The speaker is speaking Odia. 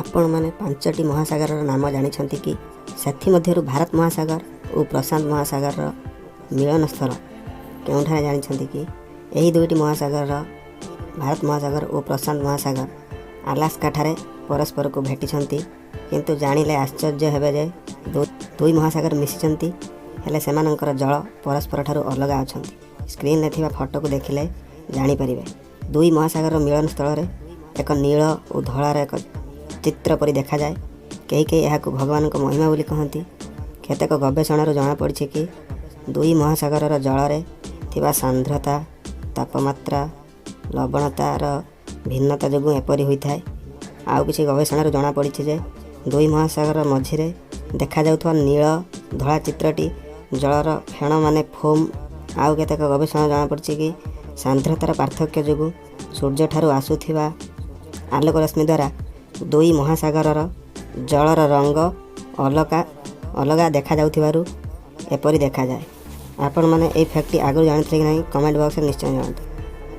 ଆପଣମାନେ ପାଞ୍ଚଟି ମହାସାଗରର ନାମ ଜାଣିଛନ୍ତି କି? ସେଥିମଧ୍ୟରୁ ଭାରତ ମହାସାଗର ଓ ପ୍ରଶାନ୍ତ ମହାସାଗରର ମିଳନସ୍ଥଳ କେଉଁଠାରେ, ଜାଣିଛନ୍ତି କି? ଏହି ଦୁଇଟି ମହାସାଗରର, ଭାରତ ମହାସାଗର ଓ ପ୍ରଶାନ୍ତ ମହାସାଗର, ଆଲାସ୍କାଠାରେ ପରସ୍ପରକୁ ଭେଟିଛନ୍ତି। କିନ୍ତୁ ଜାଣିଲେ ଆଶ୍ଚର୍ଯ୍ୟ ହେବେ ଯେ ଦୁଇ ମହାସାଗର ମିଶିଛନ୍ତି, ହେଲେ ସେମାନଙ୍କର ଜଳ ପରସ୍ପରଠାରୁ ଅଲଗା ଅଛନ୍ତି। ସ୍କ୍ରିନ୍ରେ ଥିବା ଫଟୋକୁ ଦେଖିଲେ ଜାଣିପାରିବେ। ଦୁଇ ମହାସାଗରର ମିଳନ ସ୍ଥଳରେ ଏକ ନୀଳ ଓ ଧଳାର ଏକ ଚିତ୍ର ପରି ଦେଖାଯାଏ। କେହି କେହି ଏହାକୁ ଭଗବାନଙ୍କ ମହିମା ବୋଲି କହନ୍ତି। କେତେକ ଗବେଷଣାରୁ ଜଣାପଡ଼ିଛି କି ଦୁଇ ମହାସାଗରର ଜଳରେ ଥିବା ସାନ୍ଦ୍ରତା, ତାପମାତ୍ରା, ଲବଣତାର ଭିନ୍ନତା ଯୋଗୁଁ ଏପରି ହୋଇଥାଏ। ଆଉ କିଛି ଗବେଷଣାରୁ ଜଣାପଡ଼ିଛି ଯେ ଦୁଇ ମହାସାଗର ମଝିରେ ଦେଖାଯାଉଥିବା ନୀଳ ଧଳା ଚିତ୍ରଟି ଜଳର ଫେଣ ମାନେ ଫୋମ୍। ଆଉ କେତେକ ଗବେଷଣା ଜଣାପଡ଼ିଛି କି ସାନ୍ଦ୍ରତାର ପାର୍ଥକ୍ୟ ଯୋଗୁଁ ସୂର୍ଯ୍ୟଠାରୁ ଆସୁଥିବା ଆଲୋକ ରଶ୍ମି ଦ୍ୱାରା ଦୁଇ ମହାସାଗରର ଜଳର ରଙ୍ଗ ଅଲଗା ଅଲଗା ଦେଖାଯାଉଥିବାରୁ ଏପରି ଦେଖାଯାଏ। ଆପଣମାନେ ଏଇ ଫ୍ୟାକ୍ଟଟି ଆଗରୁ ଜାଣିଥିଲେ କି ନାହିଁ, କମେଣ୍ଟ ବକ୍ସରେ ନିଶ୍ଚୟ ଜଣାନ୍ତୁ।